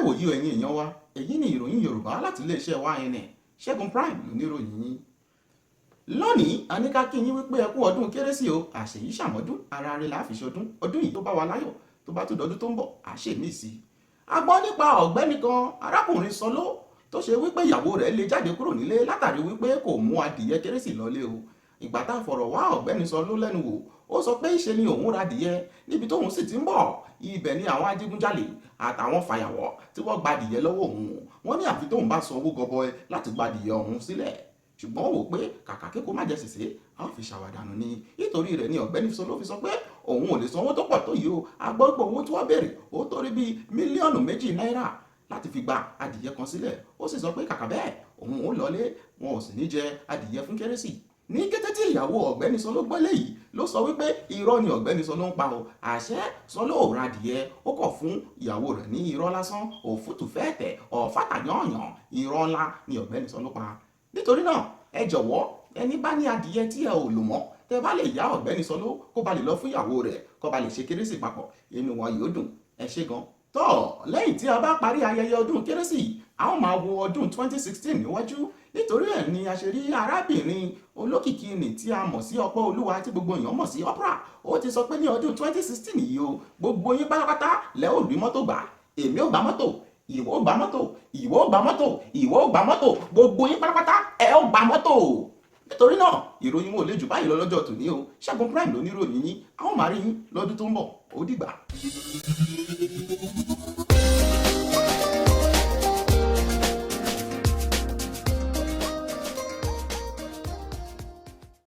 Ìwòyí ẹ̀yin èèyàn wa, èyí ni ìròyìn Yorùbá láti iléeṣẹ́ YNN. Ṣẹ́gun Prime lóníròyìn yín. Lónìí, a ní ká kí yín wípé ẹ kú ọdún Kérésì o. Àṣèyí ṣàmọ́dún, ara rẹ̀ la fi ṣọdún. Ọdún yìí tó bá wa láyọ̀, tó bá tún dọdún tó ń bọ̀, àṣẹ mí sí i. A gbọ́ nípa ọ̀gbẹ́ni kan, arákùnrin Sọló, tó ṣe wípé ìyàwó rẹ̀ lé jáde kúrò nílé látàrí wípé kò mú adìyẹ Kérésì lọlé o. Ìgbà tá a fọ̀rọ̀ wá ọ̀gbẹ́ni Sọló lẹ́nu wò, ó sọ pé ìṣe ni òun ra adìyẹ. Níbi tóun sì ti ń bọ̀, ibẹ̀ ni àwọn adigunjalè àtàwọn fàyàwọ́ tí wọ́n gba adìyẹ lọ́wọ́ òun. Wọ́n ní àfi tóun bá san owó gọbọi láti gba adìyẹ ọ̀hún sílẹ̀. Ṣùgbọ́n ó wò pé kàkà kéko má jẹ sèse, a ó fi ṣàwàdànù ni. Nítorí rẹ̀ ni ọ̀gbẹ́ni Sọló fi sọ pé òun ò lè san owó tó pọ̀ tó yìí o. A gbọ́ pé owó tí wọ́n béèrè, ó tó rí bíi 2 mílíọ̀nù náírà láti fi gba adìyẹ kan sílẹ̀. Ó sì sọ pé kàkà bẹ́ẹ̀, òun ò lọlé, wọn ò sì ní jẹ adìyẹ fún Kérésì. Ní kété tí ìyàwó ọ̀gbẹ́ni Sọló gbọ́ léyìí, ló sọ wípé irọ́ ni ọ̀gbẹ́ni Sọló ń pa o. Àṣé Sọló ò ra adìyẹ, ó kọ̀ fún ìyàwó rẹ̀ ní irọ́ lásán, òfútù fẹ́ẹ̀tẹ̀ ọ̀fàtà yànyàn. Irọ́ ńlá ni ọ̀gbẹ́ni Sọló pa. Nítorí náà, ẹ jọ̀wọ́, ẹni bá ní adìyẹ tí ẹ ò lò mọ́, tẹ bá lè yá ọ̀gbẹ́ni Sọló, kó ba lè lọ fún ìyàwó rẹ̀, kó ba lè ṣe Kérésì papọ̀, inú wọn yóò dùn. Ẹ ṣé gan. Tọ́ lẹ́yìn tí a bá parí ayẹyẹ ọdún Kérésì, a ó máa wo ọdún 2016 níwájú. Nítorí ẹ̀ ni a ṣe rí arábìnrin olókìkí nì tí a mọ̀ sí Ọpẹ́ Olúwa, tí gbogbo èèyàn mọ̀ sí Oprah. Ó ti sọ pé ní ọdún 2016 yìí o, gbogbo yín pátápátá lẹ ó rí mọ́tò gbà. Èmi ò gbà mọ́tò, ìwọ ò gbà mọ́tò, ìwọ ò gbà mọ́tò, ìwọ ò gbà mọ́tò, gbogbo yín pátápátá ẹ ó gbà mọ́tò. Nítorí náà, ìròyìn wọn ò lè jù báyìí lọ lọ́jọ́ tòní o. Ṣẹ́gun Prime ló níròyìn yín. A ó máa rí yín lọ́dún tó ń bọ̀. Ó dìgbà.